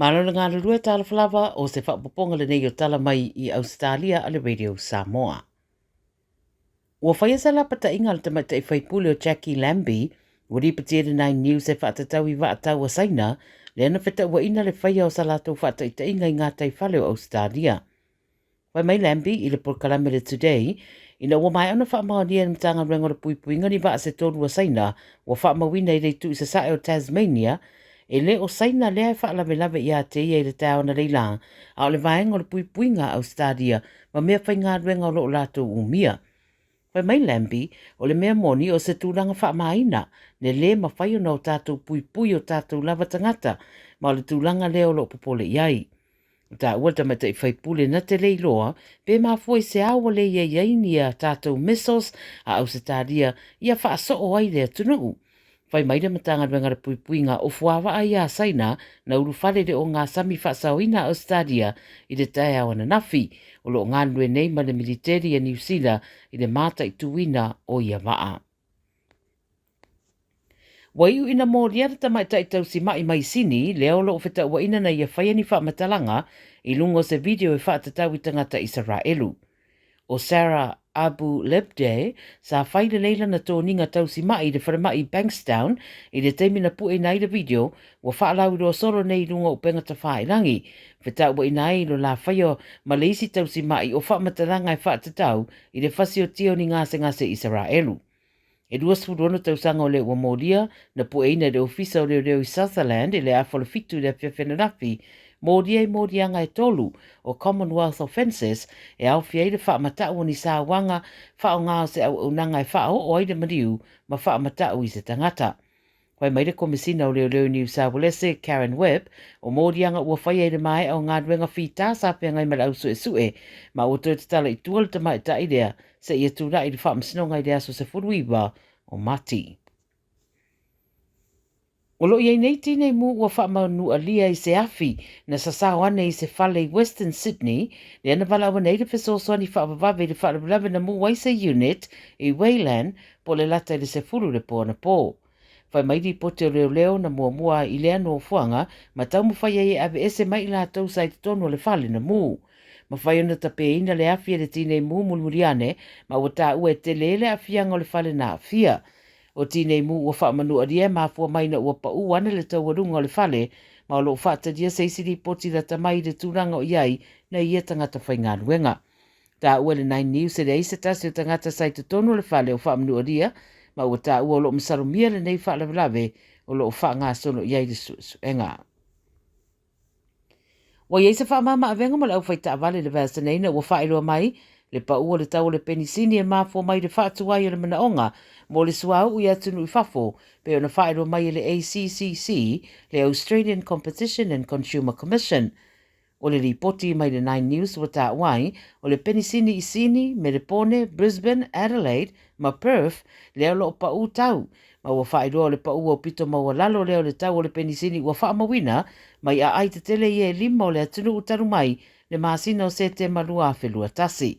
Malo le galulue talofa lava o se faaopoopoga lenei o tala mai i Ausetalia a le Radio Samoa. Ua faia se lapataiga a le tamaitai faipule o Jackie Lambie ua lipotia i le Nine News e faatatau i vaa tau a Saina lea na fetauaina le faia o sa latou faataitaiga i gataifale o Ausetalia. Fai mai Lambie i le polokalame le Today, ina ua maea ona faamaonia e le Matagaluega o le Puipuiga ni vaa se tolu a Saina ua faamauina i le itu i sasae o Tasmania, e le o Saina lea e faalavelave ia te ia i le taeao analeila, a o le vaega o le puipuiga a Ausetalia ma mea faigaluega o lo o latou umia. Fai mai Lambie, o le mea moni o se tulaga faamaina, ne lē mafai ona o tatou puipui o tatou lava tagata, ma o le tulaga lea o lo o popole i ai. Ua taua le tamaitai faipule na te le iloa pe mafua i se ao ua le i ai ai ni a tatou missiles a Ausetalia ia faasoo ai le atunuu. Fai mai le Matagaluega o le Puipuiga o fuavaa ia a Saina na ulufale i le ogasami faasaoina a Ausetalia i le taeao ananafi, o lo o galulue nei ma le militeri a Niu Sila i le mataituina o ia vaa. Ua iu ina molia le tamaitai tausima'i mai Sini lea o lo o fetauaina na ia faia ni faamatalaga i luga o se video e faatatau i tagata Isaraelu. ʻO Sarah Abu Lebdeh, sa fai lelei lana toniga tausima'i i le falemai i Bankstown i le taimi na pueina ai le video ua faalauiloa solo nei i luga o upega tafailangi, fetauaina ai lo la faia ma le isi tausima'i o faamatalaga e faatatau i le fasiotia o ni gasegase i Isaraelu. E 26 tausaga o lea ua molia, na pueina e le Ofisa o Leoleo i Sutherland i le afa o le 7 i le afiafi ananafi, molia i moliaga e tolu o Commonwealth Offences e aofia ai le faamatau o ni sauaga faaaoga o se auaunaga e faaoo ai le maliu ma faamatau i se tagata. Fai mai le Komesina o Leoleo i Niu Sauelese, Karen Webb, o moliaga ua faia i le maea o galuega fita sa feagai ma le au suesue, ma ua toe tatala i tua le tamaitai lea seia tulai i le faamasinoga i le aso 19 o Mati. O lo o i ai nei tinei mu ua faamanualia i se afi na sasao ane i se fale i Western Sydney, lea na valaau nei le fesoasoani faavavave i le faalavelave na mu ai se unit i Wayland po o le lata i le 10 le po anapo. Fai mai lipoti o leoleo na muamua i lea nofoaga ma taumafai ai e aveese mai i latou sa i totonu o le fale na mu. Mafai ona tapeina le afi e le tinei mu mulimuli ane ma ua taua e tele le aafiaga o le fale na aafia. O tinei mu ua faamanualia e mafua mai na ua paʻū ane le taualuga o le fale ma o lo o faatalia se isi lipoti lata mai i le tulaga o i ai nei ia tagata faigaluega. Taua e le Nine News e leai se tasi o tagata sa i totonu o le fale o faamanualia ma ua taua o lo o masalomia lenei faalavelave o lo o faagasolo i ai le suesuega. Ua i ai se faamama-avega mo le aufai taavale i le vaiaso nei ina ua faailoa mai le pau o le tau o le penisini e mafua mai i le faatuai o le manaoga mo le suauu i atunuu i fafo pei ona faailoa mai e le ACCC, le Australian Competition and Consumer Commission. O le lipoti mai le Nine News ua taua ai, o le penisini i Sini, Melepone, Brisbane, Adelaide ma Perth lea o lo o paʻū tau, ma ua faailoa o le paʻū aupito maualalo lea o le tau o le penisini ua faamauina mai aai tetele ia e lima o le atunuu talu mai le masina o Setema 2021.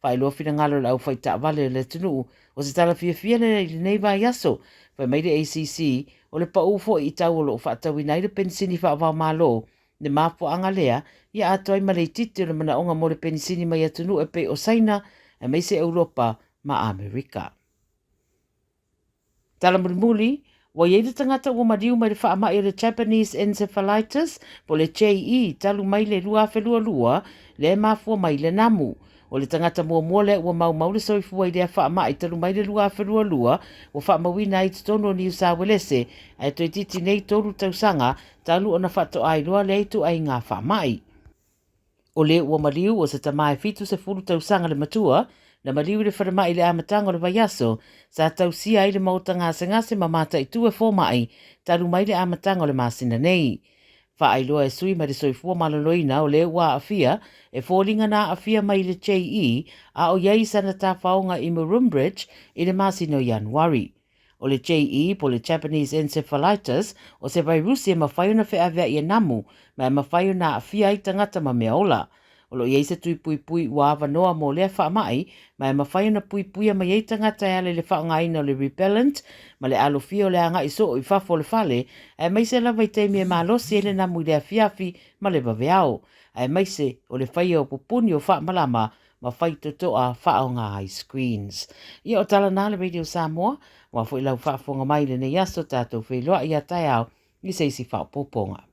Faailoa finagalo o le aufai taavale o le atunuu o se tala fiafia lea i lenei vaiaso. Fai mai le ACC, o le paʻū foi i tau o lo o faatauina ai le penisini faava-o-Malo Le mafuaaga lea, ia atoa ai ma le itiiti o le manaoga mo le penisini mai atunuu e pei o Saina, aemaise Europa ma Amerika. Tala mulimuli, ua i ai le tagata ua maliu mai le faamai o le Japanese Encephalitis po o le JE talu mai le 2022 lea e mafua mai le namu. O le tagata muamua lea ua maumau le soifua i lea faamai talu mai le 2022 ua faamauina ai i totonu o Niu Sauelese ae toeitiiti nei tolu tausaga talu ona faatoa iloa lea ituaiga faamai. O le ua maliu o se tama e 70 tausaga le matua, na maliu i le falemai i le amataga o le vaiaso, sa tausia ai le maota gasegase ma mataitu e fomai talu mai le amataga o le masina nei. Faailoa e sui mai le soifua maloloina o le ua aafia, e foliga na aafia mai i le JE a o i ai i sana tafaoga i Murrumbridge i le masina o Ianuari. O le JE po o le Japanese Encephalitis, o se vairusi e mafai ona feaveai e namu ma e mafai ona aafia ai tagata ma meaola. O lo o i ai se tui puipui ua avanoa mo lea faamai, ma e mafai ona puipuia mai ai tagata e ala i le faaaogaina o le repellent ma le alofia o le agai soo i fafo o le fale, aemaise lava i taimi e malosi ai le namu i le afiafi ma le vaveao, aemaise o le faia o pupuni o faamalama ma faitotoa faaaoga ai screens. Ia o tala na a le Radio Samoa, aua foi lau faafofoga mai i lenei aso tatou feiloai ia taeao i se isi faaopoopoga.